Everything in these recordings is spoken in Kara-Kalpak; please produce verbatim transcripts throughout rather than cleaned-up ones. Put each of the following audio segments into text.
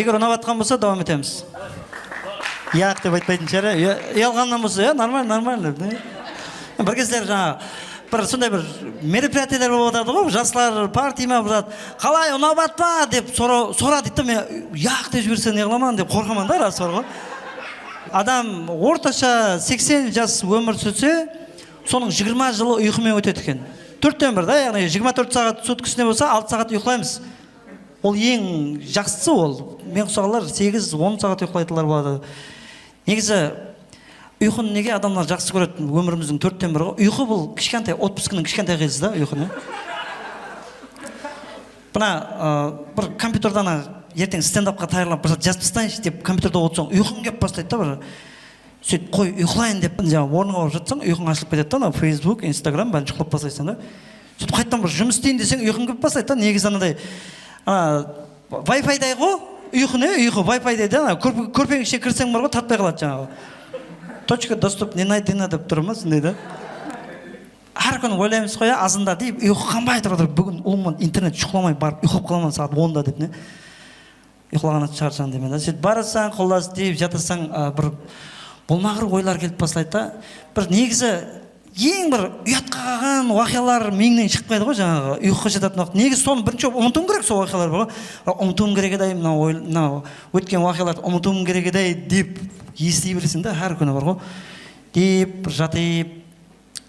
Eger unap atqan bolsa, dawam etemiz. Yaq dep aytpaytın shıǵar, ya, uyalǵannan bolsa, ya, normal, normal dep, ne? Bir gezler jańa bir sonday bir meropiyatiyeler bolıp atırdı ǵoy, jaslar partiya ma, bir zat. Qalay, unap atpa dep sora-, soradı deydi da, men yaq dep jiberse ne qılaman dep qorqaman da, ras bar ǵoy. Adam ortasha seksen jas ómir súrse, sonıń jigirma jılı uyqı menen ótedi eken. Tórtten bir da, yaǵnıy jigirma tórt saat sutkasına bolsa, altı saat uyqılaymız. Ol eń jaqsısı ol. Men uqsaǵanlar segiz, on saat uyqılaytuǵınlar boladı. Negizi, uyqını nege adamlar jaqsı kóredi? Ómirimizdiń tórtten biri ǵoy. Uyqı bul kishkentay, otpuskiniń kishkentay qızı da, uyqı, ne? Mına, ı, bir kompyuterden, ana, erteń stendapqa tayarlanıp, bir zat jazıp taslayınshı dep, kompyuterde otırsań, uyqıń kelip baslaydı da, bir. Sóytip, qoy, uyqılayın dep, jańa ornıńa barıp jatsań, uyqıń ashılıp ketedi da, anaw Facebook, Instagram, bárin juqlap baslaysań da. Sóytip, qaytadan bir jumıs isteyin deseń, uyqıń kelip baslaydı da, negizi anaday, ana, Wi-Fi-day ǵo, uyqı ne, uyqı, Wi-Fi-day da, ana, kórp-, kórpeniń ishine kirseń bar ǵo, tartpay qaladı jańaǵı. Точка доступ не найдено dep turma, sonday da. Hár kúni oylaymız ǵo, ya, azanda deyip, uyqı qanbay turıp, búgin ulıwman internet juqlamay barıp uyqılap qalaman saat onda dep, ne? Uyqılaǵannan shıǵarsań deymen da. Sóytip barasań, qullası, deyip jatasań, a, bir bolmaqır oylar kelip baslaydı da. Bir negizi eń bir uyatqa qalǵan waqıyalar miyińnen shıqpaydı ǵoy, jańaǵı uyqıǵa jatatın waqıt. Negizi sonı birinshi bolıp umıtıwıń kerek, sol waqıyalar bar ǵoy. Biraq umıtıwım kerek edi-ay, mına oy-, mına ótken waqıyalardı umıtıwım kerek edi-ay dep esitey bereseń da, hár kúni bar ǵoy. Deyip, bir jatıp,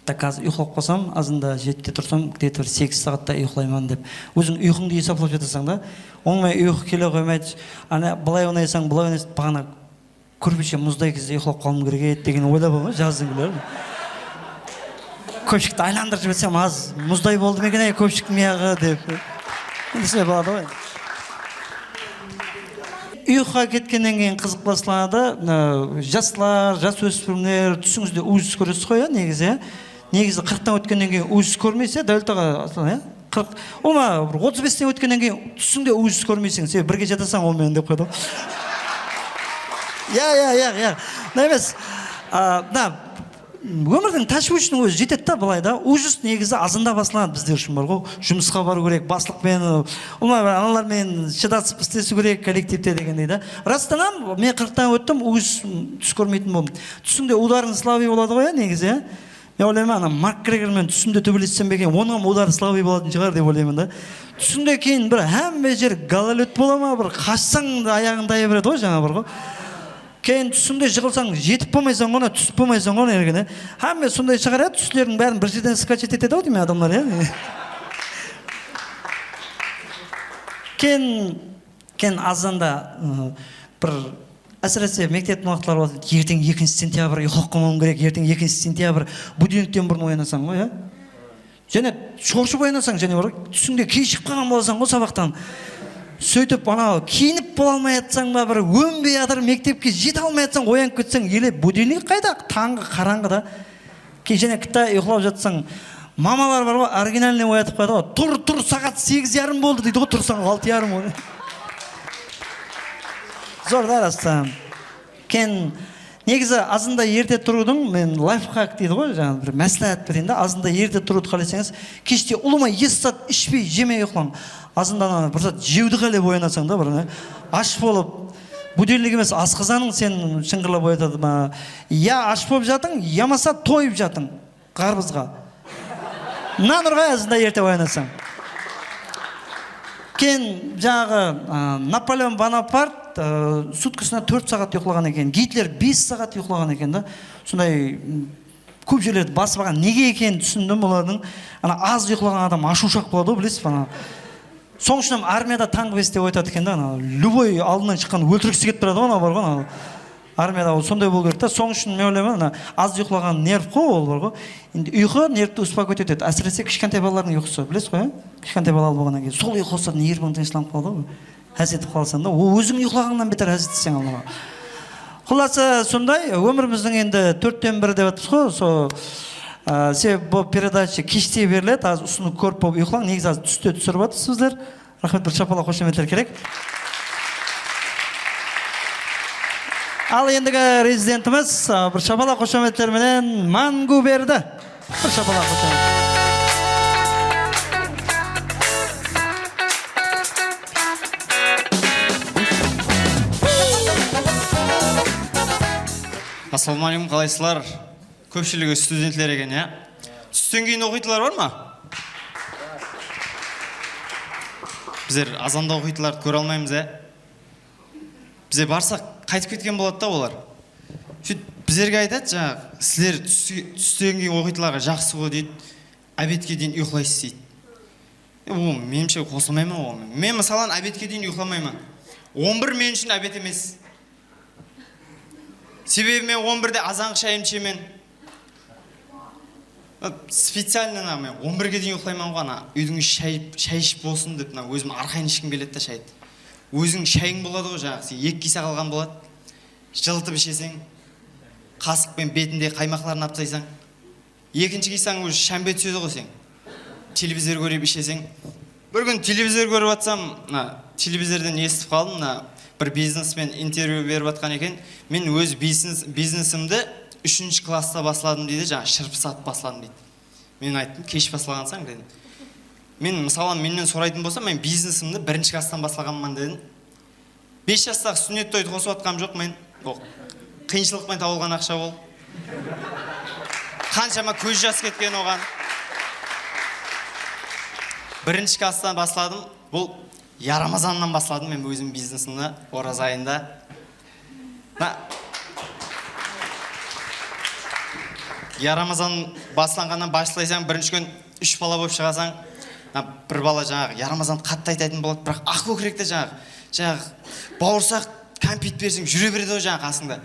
Tak, házir uyqılap qalsam, azanda jetide tursam, где-то bir segiz saattay uyqılayman dep. Óziń uyqıńdı esaplap jatasań da, ońmay uyqı kele qoymaydı. Ana, bılay oynaysań, bılay oynaysań, baǵana kórpeshe muzday gezde uyqılap qalıwım kerek edi degen oylar bar ǵoy, jazdıń kúnleri. Kópshikti aylandırıp jibersem, az muzday boldı ma eken, ey, kópshiktiń miyaǵı dep. Endi, sóyle boladı ǵoy. Uyqıǵa ketkennen keyin qızıq baslanadı. Mına, jaslar, jas óspirimler, túsińizde úziz kóresiz ǵoy, ya, negizi, ya. Negizi, qırqtan ótkennen keyin úziz kórmeysiz, ya, Dáwlet aǵa, aslan, ya. Qırq, ulıwma, bir otız besten ótkennen keyin túsińde úziz kórmeyseń, sen birge jatasań ol menen, dep qoydı ǵoy. Ya, ya, ya, ya. Mına emes. A, mına, Ómirdiń táshwishiniń ózi jetedi da, bılay da. Úziz negizi azanda baslanadı bizler ushın, bar ǵoy. Jumısqa barıw kerek, baslıq penen, ulıwma, bir analar menen shıdasıp islesiw kerek kollektivte degendey da. Rastan hám, men qırqtan óttim, úziz tús kórmeytin boldım. Túsińde ударың слабый boladı ǵoy, ya, negizi, ya. Men oylayman, ana, Mak Greger menen túsimde tóbelessem be eken, onıń hám ударi слабый bolatın shıǵar dep oylayman da. Túsińde keyin bir hámme jer gololed bola ma, bir qashsań da ayaǵıń taya beredi ǵoy, jańa bar ǵoy. Keyin túsińde jıǵılsań, jetip bolmaysań ǵoy, túsip bolmaysań ǵoy, ergene. Hámme sonday shıǵar, ya, túslerdiń bárin bir jerden скачать etedi-aw, deymen, adamlar, ya. Keyin, keyin azanda, ı, bir, ásirese, mekteptiń waqıtları bolsa, erteń ekinshi sentyabr, uyqılap qalmawım kerek, erteń ekinshi sentyabr, будильникten burın oyanasań ǵoy, ya. Jáne shorshıp oyanasań, jáne bir túsińde keshigip qalǵan bolasań ǵoy sabaqtan. Sóytip, anaw, kiyinip bola almay atsań ba, bir ónbey atır, mektepke jete almay atsań, oyanıp ketseń, ele, будильник qayda? Tańǵı qarańǵı da. Keyin jáne kútá uyqılap jatsań, mamalar bar ǵoy, оригинальный oyatıp qoyadı ǵoy. Tur, tur, saat segiz yarım boldı, deydi ǵoy, tursań, altı yarım boldı. Zor da, rastan. Keyin, negizi, azında erte turıwdıń, men, lifehack deydi ǵoy, jańa bir másláhát bereyin da, azında erte turıwdı qáleseńiz, keshte ulıwma es zat ishpey, jemey uyqılań. Azında ana bir zat jewdi qálep oyanasań da, bir, ne, ash bolıp, будильник emes, asqazanıń seni shıńǵırlap oyatadı ma? Ya ash bolıp jatıń, yamasa toyıp jatıń. Ǵarbızǵa. Mınan urǵay, azında erte oyanasań. Keyin jańaǵı, a, Napoleon Bonapart, a, sutkasına tórt saat uyqılaǵan eken. Gitler bes saat uyqılaǵan eken da. Sonday, m, kóp jerlerdi basıp alǵan. Nege ekenin túsindim olardıń. Ana, az uyqılaǵan adam ashıwshaq boladı ǵoy, bilesiz be, ana. Sonıń ushın hám armiyada tańǵı beste oyatadı eken da, ana, любой aldınan shıqqan óltirikkisi kelip turadı ǵoy, ana, bar ǵoy, ana. Armiyada ol sonday bolıw kerek ta. Sonıń ushın men oylayman, ana, az uyqılaǵan nerv ǵoy, ol bar ǵoy. Endi uyqı nervti успокоить etedi. Ásirese kishkentay balalardıń uyqısı, bilesiz ǵoy, ya? Kishkentay balalı bolǵannan keyin sol uyqı qossadı, nerviń tınıshlap qaladı ǵoy. Ház etip qalasań da, ol óziń uyqılaǵannan beter ház eteseń, Allaǵa. Qullası, sonday, ómirimizdiń endi tórtten biri dep atırmız ǵoy, so, a, sebebi bul peredacha keshte beriledi, házir usını kórip bolıp uyqılań, negizi házir túste túsirip atırsız bizler. Raxmet, bir shapalaq, xoshametler kerek. Al, endigi rezidentimiz, a, bir shapalaq, xoshametler menen máńgi berdi. Bir shapalaq, xoshamet. Assalawma áleykum, qalaysızlar? Kópshiligi studentler eken, ya? Tústen keyin oqıytular bar ma? Bizler azanda oqıytulardı kóre almaymız, ya? Bizler barsaq, qaytıp ketken boladı da olar. Sóytip bizlerge aytadı, jańaǵı, sizler tús-, tústen keyin oqıytularǵa jaqsı ǵo, deydi. Ábetke deyin uyıqlaysız, deydi. E, ol, menimshe, qosılmayman oǵan men. Men, mısalan, ábetke deyin uyıqlamayman. On bir men ushın ábet emes. Sebebi men on birde azanǵı shayımdı ishemen. Специально, ana, men on birge deyin uyıqlayman ǵoy, ana, úydiń ishi shay, shay iship bolsın dep, mına, ózim arqayın ishkim keledi da shaydı. Óziń shayıń boladı ǵoy, jańaǵı, sen eki kiysa qalǵan boladı. Jılıtıp isheseń, qasıq penen betindegi qaymaqların alıp taslaysań. Ekinshi kiysań, ózi shámbe túsedi ǵoy sen. Televizor kórip isheseń. Bir kún televizor kórip atsam, mına, televizordan esitip qaldım, mına, bir biznesmen intervyu berip atqan eken. Men óz biznes, biznesimdi úshinshi klassta basladım, deydi, jańa shırpı satıp basladım, deydi. Men ayttım, keshik baslaǵansań, dedim. Men, mısalı, mennen soraytın bolsa, men biznesimdi birinshi klasstan baslaǵanman, dedim. Bes jastaǵı súnnet toydı qosıp atqanım joq men. Ol qıyınshılıqpenen tawılǵan aqsha ol. Qanshama kóz jas ketken oǵan. Birinshi klasstan basladım. Bul, ya, Ramazannan basladım men ózim biznesimdi, oraza ayında. Na, ya, Ramazan baslanǵannan baslaysań, birinshi kún úsh bala bolıp shıǵasań. Na, bir bala jańaǵı, ya, Ramazan qattı aytaytın boladı, biraq aq kókirekte jańaǵı, jańaǵı, bawırsaq, kámpit berseń, júre beredi ǵoy jańaǵı qasıńda.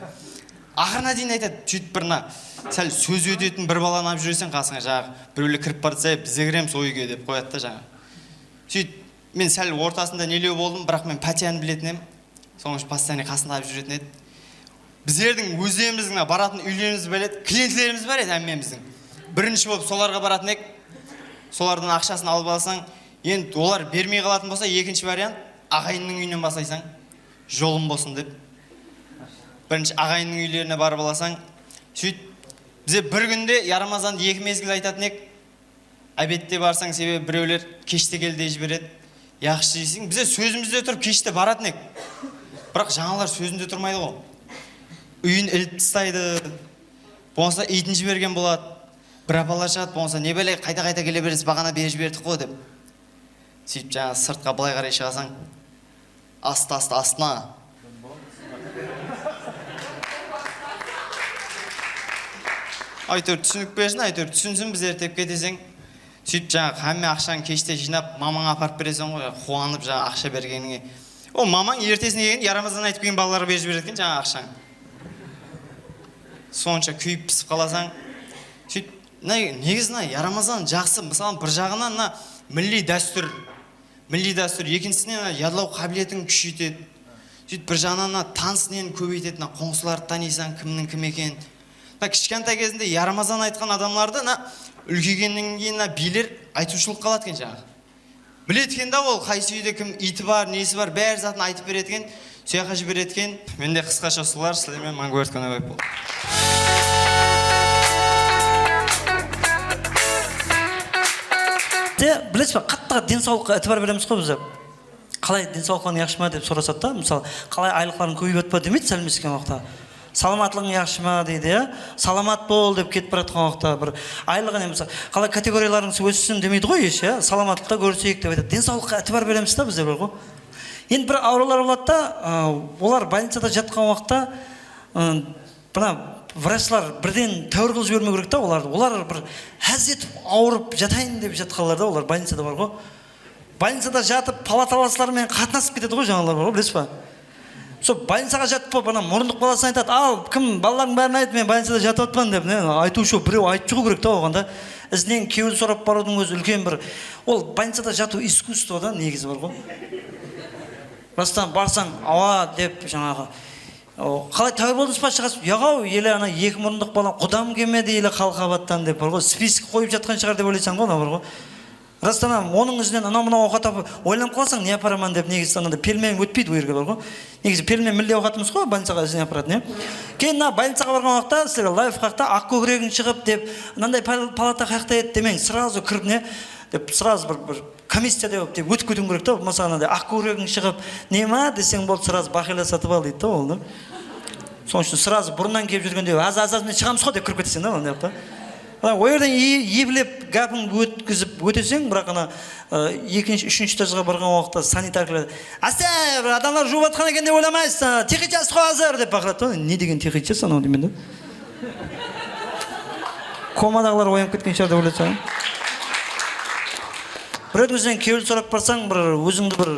Aqırına deyin aytadı, sóytip bir, na, sál sózi ótetin bir balanı alıp júreseń qasıńa, jańaǵı, birewler kirip barsa, "Ey, biz de kiremiz o úyge", dep qoyadı da jańaǵı. Sóytip, men sál ortasında nelew boldım, biraq men Pátiyanı biletin edim. Sonıń ushın постоянно qasında alıp júretin edi. Bizlerdiń ózlerimizdiń baratın úylerimiz bar edi, klientlerimiz bar edi hámmemizdiń. Birinshi bolıp solarǵa baratın edik. Solardan aqshasın alıp alasań, endi olar bermey qalatın bolsa, ekinshi variant, aǵayinniń úyinen baslaysań, jolım bolsın dep. Birinshi aǵayinniń úylerine barıp alasań. Sóytip, bize bir kúnde ya Ramazandı eki mezgil aytatın edik. Ábette barsań, sebebi birewler keshte kel dep jiberedi. Yaqshı jeyseń. Bize sózimizde turıp keshte baratın edik. Biraq jańalar sózinde turmaydı ǵo. Úyin ilip taslaydı. Bolmasa iytin jibergen boladı. Bir apalar shıǵadı, bolmasa, "Ne báley, qayta-qayta kele beresiz, baǵana berip jiberdik ǵo", dep. Sóytip jańa sırtqa bılay qaray shıǵasań. Astı, astı, astına. Áytewir, túsinik bersin, áytewir, túsinsin, biz ertep keteseń. Sóytip, jańa hámme aqshańı keshte jıynap, mamańa aparıp bereseń ǵoy, quwanıp, jańa aqsha bergenińe. O mamań ertesine kelgende ya Ramazan aytıp kelgen balalarǵa berip jiberedi eken jańa aqshańı. Sonsha kúyip pisip qalasań. Sóytip, mına, negizi, mına, ya Ramazan jaqsı, mısalı, bir jaǵınan, mına, milliy dástúr. Milliy dástúr, ekinshisinen, yadlaw qábiletiń kúsheytedi. Sóytip, bir jaǵınan, mına, tanıs neni kóbeytedi, mına, qońsılardı tanıysań, kimniń kim ekenin. Mına, kishkentay gezinde ya Ramazan aytqan adamlardı, mına, úlkeygennen keyin, mına, biyler aytıwshılıqqa aladı eken jańaǵı. Biledi eken da ol, qaysı úyde kim iyti bar, nesi bar, bári zatın aytıp beredi eken. Soyaqqa jiberedi eken. Mende qısqasha usılar, sizler menen Máńgúbert Konabaev boldı. De, bilesiz be, qattı densawlıqqa itibar beremiz ǵoy bizler. Qalay, densawlıqlarıń yaqshı ma dep sorasadı da, mısalı, qalay, aylıqlarıń kóbeyip atpa demeydi sálmesken waqıtta. Salamatlıǵıń yaqshı ma deydi, ya. Salamat bol dep ketip baratqan waqıtta bir aylıǵı ne, mısalı, qalay, kategoriyalarıńız óssin demeydi ǵoy hesh, ya. Salamatlıqta kóriseyik dep aytadı. Densawlıqqa itibar beremiz da bizler bar ǵoy. Endi bir awırıwlar boladı da, ı, olar bolnicada jatqan waqıtta, ı, mına vrachlar birden táwir qılıp jibermew kerek ta olardı. Olar bir ház etip awırıp jatayın dep jatqanlar da olar bolnicada bar ǵoy. Bolnicada jatıp, palatalaslar menen qatnasıp ketedi ǵoy jańalar bar ǵoy, bilesiz ba? Sol bolnicaǵa jatıp bolıp, ana murındıq balasına aytadı, "Al, kim, balalardıń bárin ayt, men bolnicada jatıp atpan", dep, ne, aytıwshı birew aytıp shıǵıw kerek ta oǵan da. Izinen kewil sorap barıwdıń ózi úlken bir, ol bolnicada jatıw iskusstvo da negizi bar ǵoy. Rastan barsań, "Awa", dep, jańaǵı, "O, qalay, táwir boldıńız ba, shıǵasız?" "Yaǵaw, ele ana eki murındıq balam qudam kelmedi, ele Qalqabattan", dep bar ǵoy, spisk qoyıp jatqan shıǵar dep oylaysań ǵoy, ana bar ǵoy. Rastan ham, onıń izinen anaw-mınaw awqat tapıp, oylanıp qalasań, ne aparaman dep, negizinde ananday pelmen ótpeydi, o jerge bar ǵoy. Negizi pelmen milliy awqatımız ǵoy, bolnicaǵa izinen aparatın, ya. Keyin mına bolnicaǵa barǵan waqıtta sizlerge layfxakta aq kókiregiń shıǵıp dep, mınanday pal-, palata qayaqta edi demeń, srazu kirip ne, dep srazu bir, bir komissiya dep, dep ótip ketiwiń kerek ta, bolmasa ananday aq kókiregiń shıǵıp, "Ne ma?" deseń boldı, srazu baqıyla satıp al deydi da, boldı. Sonıń ushın srazı burınnan kelip júrgende, az-az-az menen shıǵamız ǵoy dep kirip keteseń da, onday waqıtta. Ana, o jerden e-, eplep, gápin ótkizip óteseń, biraq ana, e, ekinshi, úshinshi etajǵa barǵan waqıtta sanitarkalar, "Áste, bir adamlar juwıp atqan eken dep oylamaysız, tixi chastı ǵoy házir," dep baqıradı da, "Ne degen tixi chastı anaw?" deymen da. Komadaǵılar oyanıp ketken shıǵar dep oylaysań. Birewdiń izinen kewil sorap barsań, bir ózińdi bir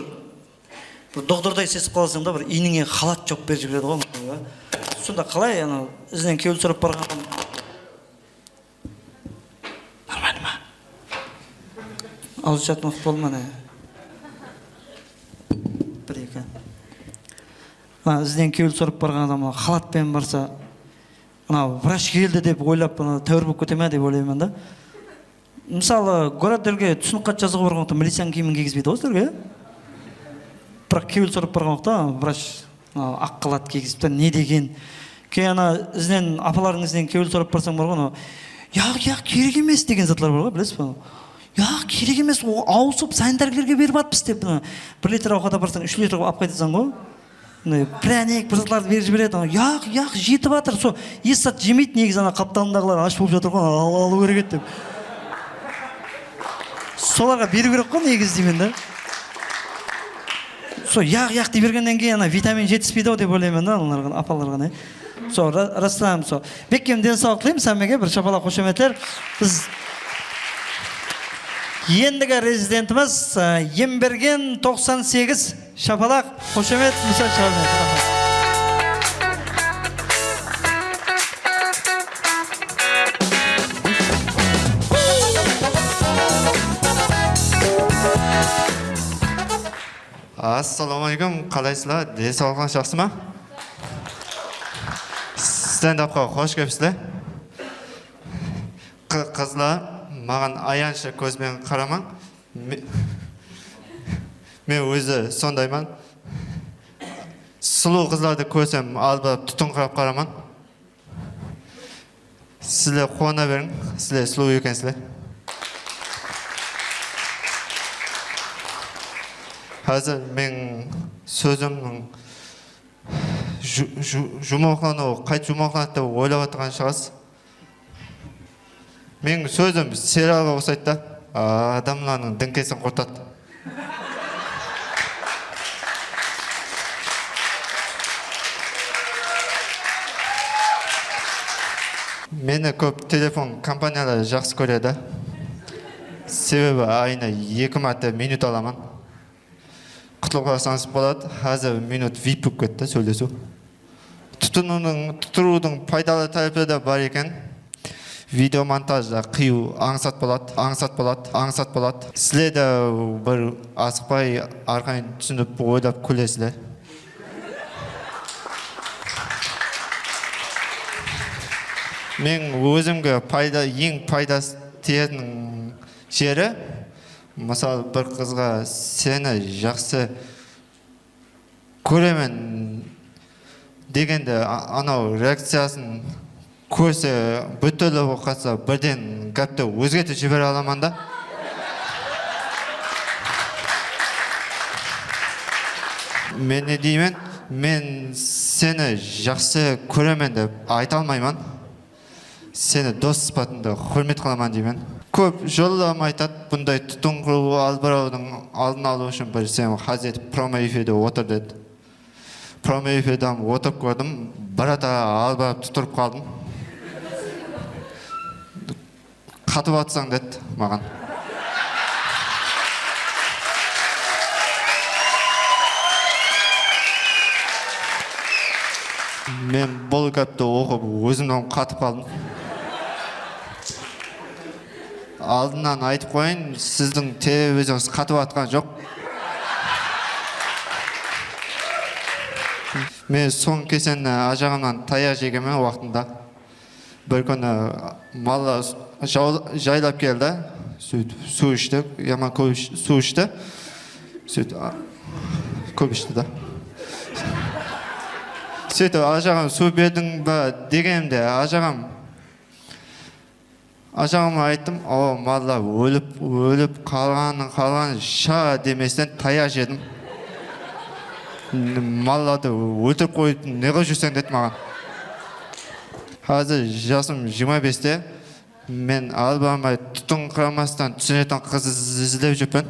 Bir doktorday sezip qalasań da, bir iynińe xalat jawıp berip jiberedi ǵoy. Sonda qalay, anaw, izinen kewil sorap barǵan adam normal ma? Awız jatın waqıt boldı ma, ne? Bir, eki. Ana, izinen kewil sorap barǵan adam xalat penen barsa, anaw, vrach keldi dep oylap, anaw, táwir bolıp kete me dep oylayman da. Mısalı, gorod delge túsinik xat jazıwǵa barǵan waqıtta miliciyanıń kiyimin kiygizbeydi ǵoy sizlerge. Biraq kewil sorap barǵan waqıtta vrach, a, aq xalat kiygizipti, ne degen. Keyin ana izinen, apalardıń izinen kewil sorap barsań bar ǵoy, anaw, "Yaq, yaq, kerek emes," degen zatlar bar ǵoy, bilesiz be? "Yaq, kerek emes, o, awısıp, sanitarkalarǵa berip atpız," dep, ana, bir litr awqat aparsań, úsh litr qılıp alıp qaytasań ǵoy. Mine, pránik, bir zatlardı berip jiberedi. Yaq, yaq, jetip atır. Sol es zat jemeydi, negizi ana qaptalındaǵılar ash bolıp jatır ǵoy, al-, alıw kerek edi dep. Solarǵa beriw kerek ǵoy, negizi deymen da. Sol yaq, yaq dey bergennen keyin ana vitamin jetispeydi-aw dep oylayman da, analarǵa, apalarǵa ne. Sol, ra-, rastan sol. Bekkem densawlıq tileymіз hámmege, bir shapalaq, xoshametler. Biz endigi rezidentimiz, e, Embergen toqsan segiz. Shapalaq, xoshamet, Musa Shayxmetov. Assalawma aleykum, qalaysızlar? Densawlıqlar jaqsı ma? Stendapqa xosh kelipsizler. Qı-, qızlar, maǵan ayanıshlı kóz benen qaramań. Me-, men ózi sondayman. Sulıw qızlardı kórsem, albırap, tutıńqırap qaraman. Sizler quwana beriń, sizler sulıw ekensizler. Házir meniń sózimniń ju-, ju-, juwmaqlanıwı, qayt juwmaqlanadı dep oylap atırǵan shıǵarsız. Meniń sózim serialǵa uqsaydı da, adamlardıń dińkesin qurtadı. Meni kóp telefon kompaniyaları jaqsı kóredi. Sebebi ayına eki márte minut alaman. Qutlıqlar sanasıp boladı. Házir minut vip bolıp ketti, sóylesiw. Tutınıwdıń, tutırıwdıń paydalı tárepleri de bar eken. Video montajda qıyıw ańsat boladı, ańsat boladı, ańsat boladı. Sizler de bir asıqpay arqayın túsinip, oylap kúlesizler. Men ózimge payda, eń paydası tiyetin jeri, mısal, bir qızǵa seni jaqsı kóremen degende, a-, anaw reakciyasın kórse, bir túrli bolıp qalsa, birden gápti ózgertip jibere alaman da. Men ne deymen? Men seni jaqsı kóremen dep ayta almayman. Seni dos sıpatıńda húrmet qılaman deymen. Kóp jollarım aytadı, bunday tutıńqırıw, albırawdıń aldın alıw ushın bir sen házir etip promo efirde otır dedi. Promo efirde otırıp kórdim, bir ata albırap tutırıp qaldım. Qatıp atsań dedi maǵan. Men bul gápti oqıp, ózimden qatıp qaldım. Aldınnan aytıp qoyayın, sizdiń televizorıńız qatıp atqan joq. Men soń keseni ajaǵamnan tayaq jegemen waqtında. Bir kúni mallar jaw-, jaylap keldi, sóytip suw ishti, yaman kóp ish-, suw ishti. Sóytip, a, kóp ishti da. Sóytip, "Ajaǵam, suw berdiń ba?" degenimde, ajaǵam, ajaǵama ayttım, "Awa, mallar ólip, ólip qalǵanın, qalǵanın sha demesten tayaq jedim. Mallardı óltirip qoyıp, ne qılıp júrseń?" dedi maǵan. Házir jasım jigirma beste. Men alba almay, tutın qıramastan túsinetin qız iz-, izlep júrpen.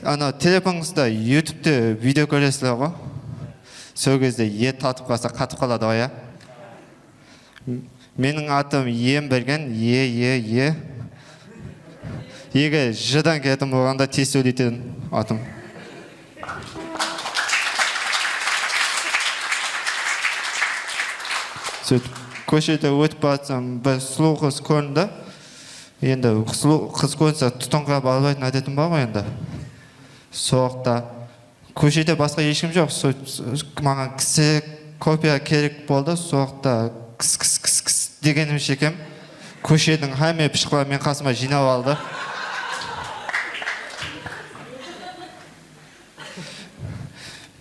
Ana, telefonıńızda YouTubete video kóresizler ǵo. Sol gezde e tatıp qalsa, qatıp qaladı ǵoy, ya. Meniń atım Embergen, e, e, e. Eger jıdan keletin bolǵanda, tez sóyleytin atım. Sóytip, kóshede ótip baratırman, bir sulıw qız kórindi. Endi sulıw qız kórinse, tutın qırap albaytın ádetim bar ǵoy endi. Soqta kóshede basqa eshkim joq. So-, so-, maǵan kserokopiya kerek boldı. Soqta kis, kis, kis, kis degenimshe ekem, kóshediń hámme pıshıqları meniń qasıma jıynap aldı.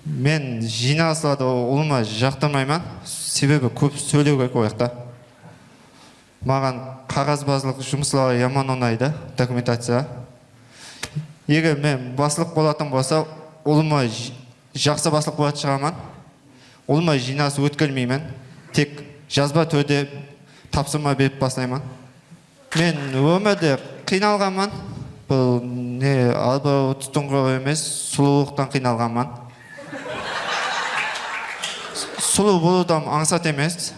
Men jıynalıslardı ulıwma jaqtırmayman, sebebi kóp sóylew kerek o jaqta. Maǵan qaǵazbazlıq jumısları yaman unaydı, dokumentaciya. Eger men baslıq bolatın bolsa, ulıwma j-, jaqsı baslıq bolatın shıǵarman. Ulıwma jıynalıs ótkermeymen, tek jazba túrde tapsırma berip baslayman. Men ómirde qıynalǵanman. Bul ne, alba tutın qırıw emes, sulıwlıqtan qıynalǵanman. Sulıw bolıw da ańsat emes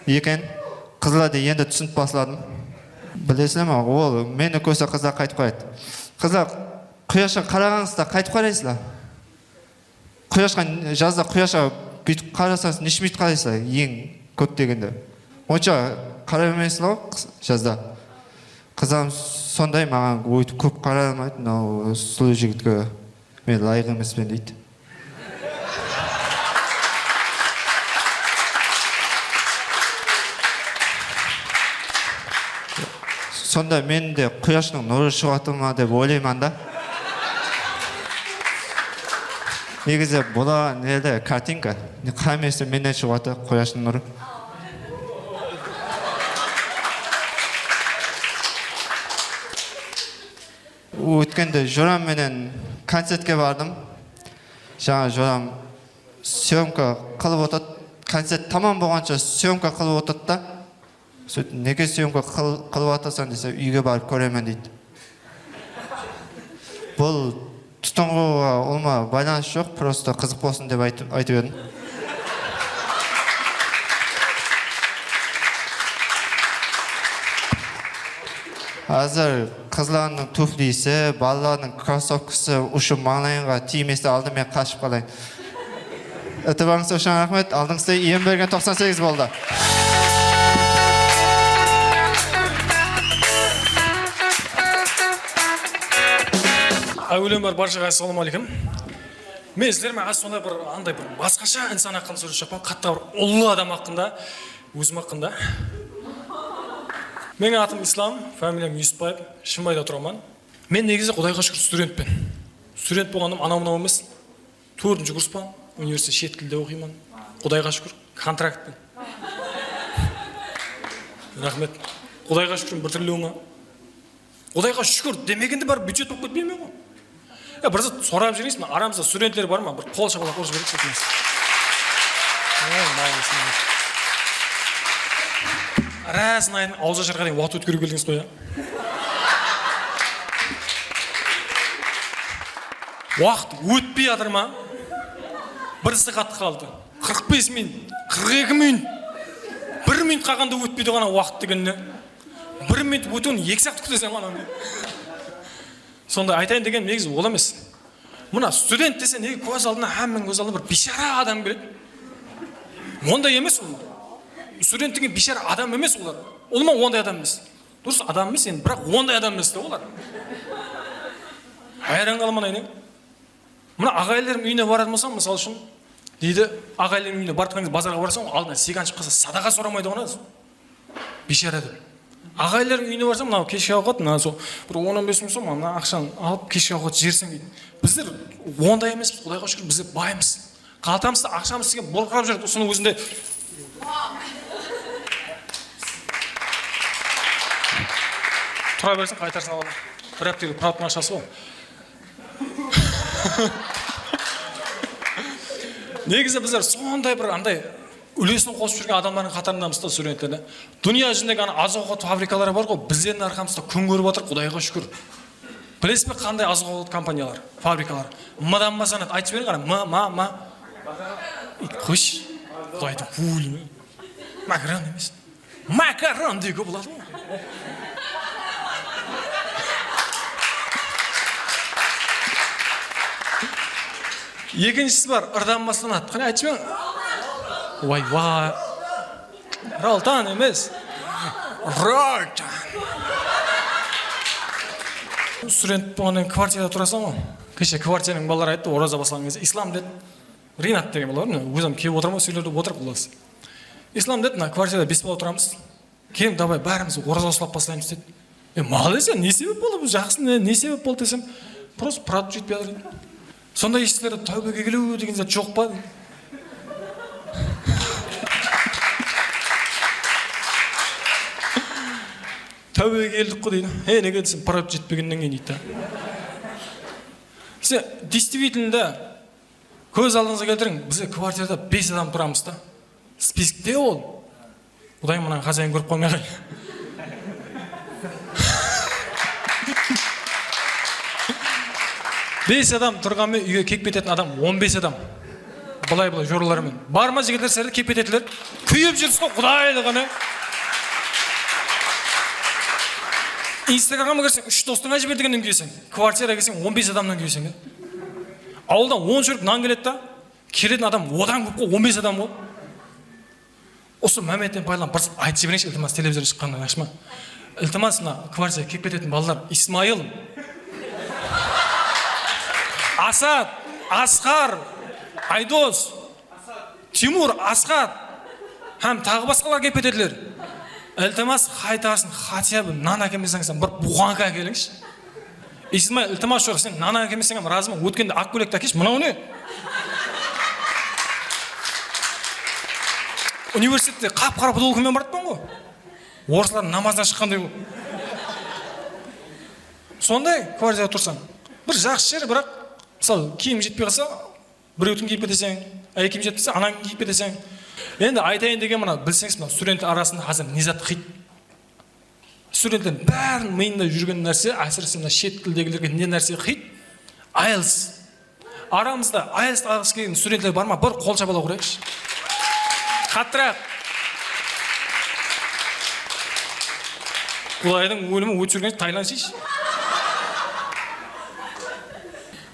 eken. Qızlardı endi túsinip basladım. Bilesizler me, ol meni kórse qızlar qaytıp qaradı. Qızlar, quyashqa qaraǵanıńızda qaytıp qaraysızlar. Quyashqa, jazda quyashqa búytip qarasańız, neshe minut qaraysızlar, eń kóp degende? Onsha qaray bermeysizler ǵoy qız-, jazda. Qızlarım sonday, maǵan óytip kóp qaramaydı, mınaw sulıw jigitke men ılayıq emespen deydi. Sonda men de quyashtın nurı shıǵıp atır ma dep oylayman da. Negizi bula nede kartinka, ne, hámmesi mennen shıǵıp atır quyashtın nurı. Ótkende joram menen koncertke bardım. Jańa joram syomka qılıp otır. Koncert tamam bolǵansha syomka qılıp otır da. Sóytip, "Nege syomka qıl-, qılıp atırsań?" dese, "Úyge barıp kóremen," deydi. Bul tutın qurıwǵa ulıwma baylanıs joq, prosto qızıq bolsın dep aytıp, aytıp edim. Házir qızlardıń tuflisi, balalardıń krossovkası ushıp mańlayıńa tiymese aldın men qashıp qalayın. Itibarıńız ushın raxmet. Aldıńızda Embergen toqsan segiz boldı. Áwelen bar, barshaǵa assalamu aleykum. Men sizler menen az sonday bir, anday bir basqasha insan haqqında sóylesheqpan, qatta bir ullı adam haqqında, ózim haqqında. Meniń atım Islam, familiyam Yusupbaev, Shımbayda turaman. Men negizi Qudayǵa shúkir studentpen. Student bolǵanım anaw-mınaw emes. Tórtinshi kurspan, universitet shet tilde oqıyman. Qudayǵa shúkir, kontraktpen. Raxmet. Qudayǵa shúkir, bir trillion. Qudayǵa shúkir demegende barıp byudjet bolıp ketpey me ǵoy? Ya, bir zat sorap jibereyinshi, mına aramızda studentler bar ma? Bir qol shapalaq urıp jibereyikshi. Ey, молодец, молодец. Раз, aytayın, awız asharǵa deyin waqıt ótkeriw keldińiz ǵoy, ya. Waqıt ótpey atır ma? Bir saat qaldı. Qırq bes minut, qırq eki minut. Bir minut qalǵanda ótpeydi ǵana waqıt degende. Bir minut ótiwin eki saat kúteseń ǵana. Sonda aytayın degenim negizi ol emes. Mına student dese, nege kóz aldına, hámmeniń kóz aldına bir biyshara adam keledi. Onday emes ol. Student degen biyshara adam emes olar. Ulıwma onday adam emes. Durıs, adam emes endi, biraq onday adam emes te olar. Hayran qalaman, áyne. Mına aǵayinlerim úyine baratuǵın bolsam, mısal ushın, deydi, aǵayinlerim úyine baratqan kez bazarǵa barasań, aldına siygan shıǵıp qalsa, sadaqa soramaydı ǵoy. Biyshara dep. Aǵayinlerim úyine barsam, mınaw keshki awqat, mına sol bir on, on bes mıń som, mına aqshanı alıp keshki awqat jiberseń deydi. Bizler onday emespiz, Qudayǵa shúkir, bizler baymız. Qaltamızda aqshamız degen burqırap júredi, usınıń ózinde. Tura bersin, qaytarsın, Allah. Bir háptege pravdtıń aqshası ǵoy. Negizi bizler sonday bir anday Úlesin qosıp júrgen adamlardıń qatarındamız da, studentler de. Dúnya júzindegi ana azıq-awqat fabrikaları bar ǵoy, bizlerdiń arqamızda kún kórip atır, Qudayǵa shúkir. Bilesiz be, qanday azıq-awqat kompaniyalar, fabrikalar? M-dan baslanadı, aytıp jiberiń, qara, M, ma, ma. Ey, qoyshı. Qudaydıń pulına. Makaron emes. Makaron dewge boladı ǵoy. Ekinshisi bar, R-dan baslanadı. Qáne, aytıp jiberiń. Way, way. Raltan emes. Raltan. Student bolǵannan keyin kvartirada turasań ǵoy. Keshe kvartiranıń balaları ayttı, oraza baslaǵan gezde, Islam dedi. Rinat degen bala bar, mine, ózim kelip otırman, usı jerlerde otırıp, qullası. Islam dedi, mına kvartirada bes bala turamız. Keliń, davay, bárimiz oraza uslap baslaymız, dedi. E, молодец, ne sebep boldı, bul jaqsı, ne, ne sebep boldı desem, просто правда jetpey atır, dedi. Sonday islerdi táwbege keliw degen zat joq pa? Táwbege keldik ǵo, deydi. He, nege desem, правда jetpegennen keyin, deydi da. Size, действительно, kóz aldıńızǵa keltiriń, bizler kvartirada bes adam turamız da. Spiskte ol. Qudayım, mınań xozayın kórip qalmay aqay. Bes adam turǵanmen úyge kelip ketetin adam on bes adam. Bılay-bılay joraları menen. Bar ma jigitler, sizlerde kelip ketetiler? Kúyip júrsiz ǵoy, qudaylıǵına. Instagramǵa kirseń, úsh dostıńa jiber degennen kúyeseń. Kvartiraǵa kelseń, on bes adamnan kúyeseń, ya. Awıldan on shúrip nan keledi da. Keletin adam odan kóp ǵoy, on bes adam ǵoy. Usı mámiyattan paydalanıp bir zat aytıp jibereyinshi, iltimas, televizordan shıqqannan, yaqshı ma? Iltimas, mına kvartiraǵa kelip ketetin balalar, Ismayıl, Asad, Asqar, Aydos, Timur, Asqar hám taǵı basqalar kelip ketediler. Iltimas, qaytarsın, хотя бы nan ákelmeseń, sen bir buxanka ákelińshi. Ismayıl, iltimas, joq, sen nan ákelmeseń hám razıman, ótkende aq kóylekti ákelshi, mınaw ne? Universitette qap-qara futbolka menen baratpan ǵoy. Orıslardıń namazınan shıqqanday bolıp. Sonday kvartirada tursań. Bir jaqsı jeri, biraq, mısalı, kiyim jetpey qalsa, birewdiń kiyip keteseń, áy, kiyim jetpese, anań kiyip keteseń. Endi aytayın degen, mına, bilseńiz, mına student arasında házir ne zat qıydı? Studentlerdiń báriniń mıyında júrgen nárse, ásirese mına shet tildegilerge ne nárse qıydı? Ayels. Aramızda ayels alǵısı kelgen studentler bar ma? Bir qol shabalaw urayıqshı. Qattıraq. Qudaydıń ólimi, ót júrgen taylandshayshı.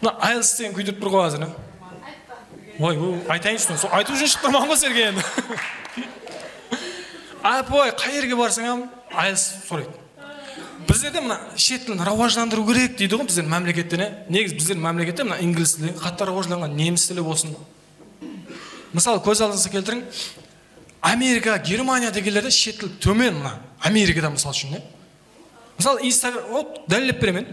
Mına ayels degen kúydirip tur ǵoy házir, a? Oy, oy, aytayınshı, sol aytıw ushın shıqtırman ǵoy sizlerge endi. Ápiway, qay jerge barsań hám, ayels soraydı. Bizlerde mına shet tilin rawajlandırıw kerek deydi ǵoy bizler mámlekette, ne? Negizi bizler mámlekette mına inglis tili qattı rawajlanǵan, nemis tili bolsın. Mısalı, kóz aldıńızǵa keltiriń. Amerika, Germaniya degenlerde shet til tómen mına. Amerikada, mısal ushın, ne? Mısalı, Instagram, hop, dálillep beremen.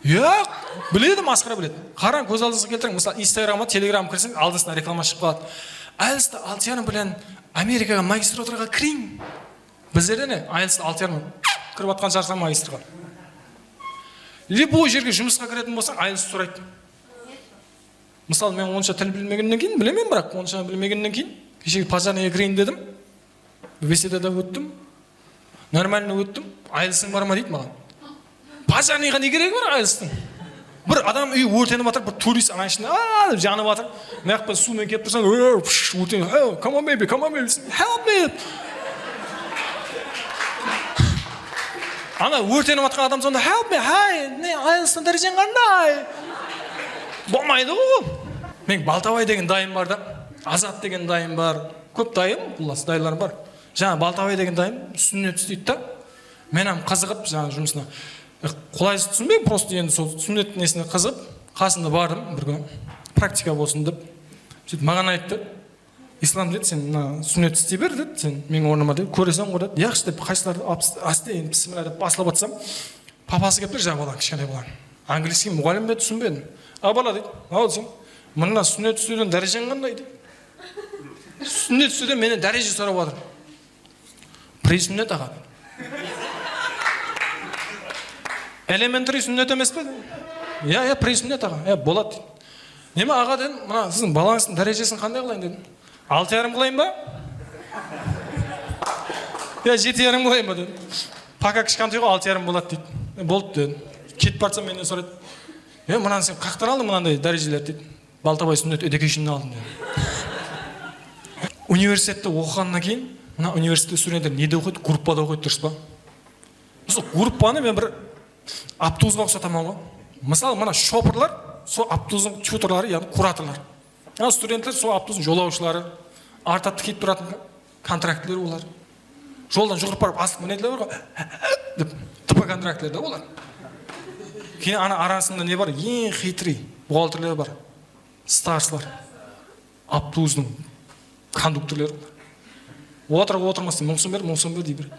Yoq, biledi, masqara biledi. Qarań, kóz aldıńızǵa keltiriń. Mısalı, Instagramǵa, Telegramǵa kirseń, aldısına reklama shıǵıp qaladı. Ayelsti altı yarım bilen Amerikaǵa magistraturaǵa kiriń. Bizlerde ne? Ayelsti altı yarım kirip atqan shıǵarsań magistrǵa. Любой jerge jumısqa kiretin bolsań, ayelsti soraydı. Mısalı, men onsha til bilmegennen keyin, bilemen, biraq onsha bilmegennen keyin, keshegi пожарныйǵa kireyin dedim. Besedada óttim. Нормально óttim. Ayelstiń bar ma deydi maǵan. Пожарныйǵa ne keregi bar ayelstıń? Bir adam úyi órtenip atır, bir turist anań ishinde, aa, dep janıp atır. Mıyaqpa suw menen kelip tursań, ör, psh, órtenip, "Hey, come on, baby, come on, baby, help me." Ana órtenip atqan adam sonda, "Help me, hi, ne, ayelstıń dárejeń qanday?" Bolmaydı ǵoy bul. Meniń Baltabay degen dayım bar da, Azat degen dayım bar. Kóp dayım, qullası, dayılarım bar. Jańa Baltabay degen dayım súnnet isleydi da. Men hám qızıǵıp, jańa jumısına, e, qolaysız túsinbey, prosto endi sol súnnet nesine qızıǵıp, qasında bardım bir kúni. Praktika bolsın dep. Sóytip maǵan ayttı. Islam dedi, sen mına súnnet isley ber dedi, sen meniń ornıma dep, kóreseń ǵoy dedi. Yaqshı dep, qaysılardı alıp, áste endi bismilla dep baslap atsam, papası kelip tur, jańa balań, kishkenay balań. Angliyskiy muǵallim be, túsinbedim. A, bala deydi, awa desem, mına súnnet islewden dárejeń qanday deydi. Súnnet islewden mennen dáreje sorap atır. Prisúnnet, aǵa. Elementary súnnet emes pe? Ya, ya, prisúnnet, aǵa. Ya, boladı. Neme, aǵa, dedim, mına siziń balańızdıń dárejesin qanday qılayın, dedim. Altı yarım qılayın ba? Ya jeti yarım qılayın ba, dedim. Пока kishkantay ǵoy, altı yarım boladı, deydi. E, boldı, dedim. Ketip barsam, mennen soraydı. E, mınanı sen qayaqtan aldıń, mınanday dárejelerdi, deydi. Baltabay Súnnet Edekeyshindin aldım, dedim. Universitette oqıǵannan keyin, mına universitette studentler nede oqıydı? Gruppada oqıydı, durıs pa? Mısal, gruppanı men bir avtobusqa uqsataman ǵoy. Mısal, mına shopırlar, sol avtobustıń tyutorları, yaǵnıy kuratorlar. Al, studentler sol avtobustıń jolawshıları, artattı kiyip turatın kontraktler olar. Joldan juwırıp barıp, asıp minediler ǵoy, dep, типа kontraktler da olar. Keyin ana arasında ne bar? Eń хитрый buxgalterler bar. Starslar. Avtobustıń konduktorleri olar. Otır, otırmastan, mıń sum ber, mıń sum ber dey beredi.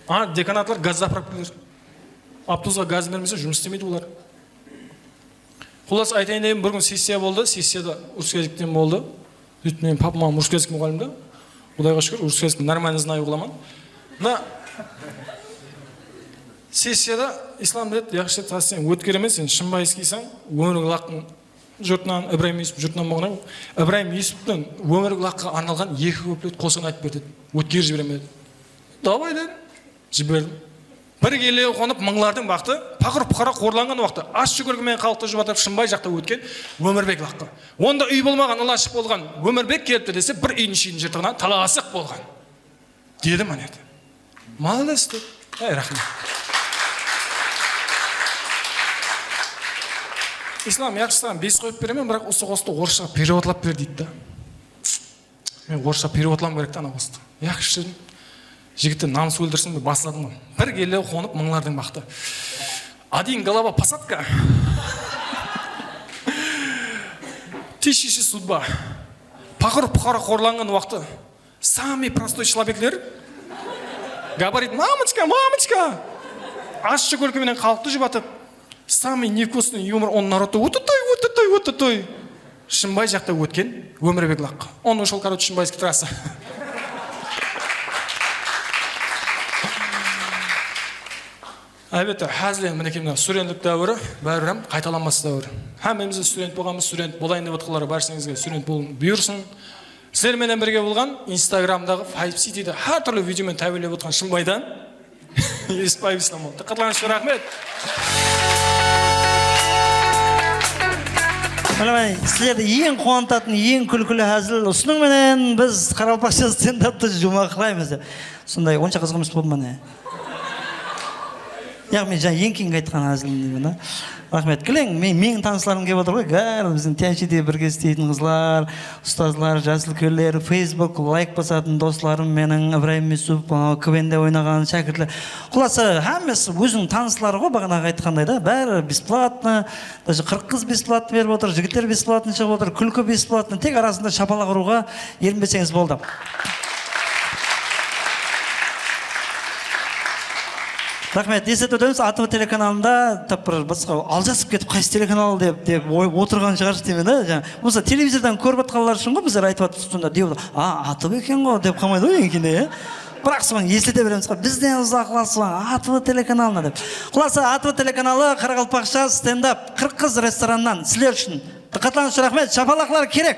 Ana dekanatlar gaz zapravkalar. Avtobusqa gaz bermese, jumıs islemeydi olar. Qullası, aytayın degim, bir kún sessiya boldı, sessiyada russkayazıkten boldı. Sóytip, meniń papam russkayazık muǵallim da. Qudayǵa shúkir, russkayazık нормально знаю qılaman. Mına sessiyada Islam dedi, yaqshı dedi, sen ótkeremen, sen shınbayskiysań, ómirik laqtıń jurtınan, Ibrayım Yusupov jurtınan bolǵan edi. Ibrayım Yusupovtıń ómirik laqqa arnalǵan eki kuplet qosıǵın aytıp ber dedi. Ótkerip jiberemen dedi. Davay dedim. Jiberdim. Bir kelle qonıp mıńlardıń baxtı, paqır-puqara qorlanǵan waqtı, ashshı kúlki menen xalıqtı jubatırıp, shınbay jaqta ótken Ómirbek laqqa. Onda úy bolmaǵan, ılı ashıq bolǵan Ómirbek kelipti dese, bir úydiń ishigin jırtıǵınan talasıq bolǵan. Dedi, mine, dedi. Молодец, dedi. Áy, raxmet. Islam, yaqshı, saǵan bes qoyıp beremen, biraq usı qostı orısshaǵa perevodlap ber, deydi da. Men orıssha perevodlawım kerek te ana qostı. Yaqshı, dedim. Jigitler namıs óldirsin be, basladım ǵoy. Bir kelle qonıp mıńlardıń baxtı. Один голова посадка. Тысячи судьба. Paqır-puqara qorlanǵan waqtı. Самый простой человекler говорит: «Мамочка, мамочка!» Ashshı kúlki menen xalıqtı jubatıp, самый невкусный юмор, он народта: «Утытой, утытой, утытой!» Shınbay jaqta ótken Ómirbek laqqa. Он ушёл, короче, Шынбайский трасса. Álbette, házil endi, minekey, mına studentlik dáwiri, báribir hám qaytalanbas dáwir. Hámmemiz de student bolǵanbız, student bolayın dep otırǵanlar bársheń student bolıń buyırsın. Sizler menen birge bolǵan Instagramdaǵı Five Citydi hár túrli video menen tábiyinlep otırǵan Shımbaydan Esipbaev Islam boldı. Dıqqatlarıńız ushın raxmet. Mine, sizlerdi eń quwantatın, eń kúlkili házil usınıń menen biz qaraqalpaqsha stendaptı juwmaqlaymız dep. Sonday, onsha qızıq emes boldı ma ne? Yaǵnıy, men jańa eń keyingi aytqan házilim deymen da. Raxmet. Kileń, men, meniń tanıslarım kelip atır ǵoy, bári biziń Tyanshide birge isleytin qızlar, ustazlar, jas úlkenler, Facebook layk basatın doslarım meniń, Ibrayım Yusupov, anaw K V N de oynaǵan shákirtler. Qullası, hámmesi óziniń tanısları ǵoy, baǵanaǵı aytqanday da, bári бесплатно, даже qırq qız бесплатно berip otır, jigitler бесплатно shıǵıp otır, kúlki бесплатно, tek arasında shapalaq urıwǵa erinbeseńiz boldı. Raxmet, esletip ótemiz, A T V telekanalında tap bir basqa aljasıp ketip, qaysı telekanal dep, dep oy-, otırǵan shıǵarsız deymen da. Jańa, bolmasa televizordan kórip atqanlar ushın ǵoy bizler aytıp atırmız, sonda dep, a, A T V eken ǵoy dep qalmaydı ǵoy, eń keyinde, ya. Biraq soǵan eslete beremiz ǵoy, bizden uzaqlasıp, A T V telekanalına dep. Qullası, A T V telekanalı, qaraqalpaqsha stendap, qırq qız restoranınan sizler ushın. Dıqqatlarıńız ushın raxmet, shapalaqlar kerek.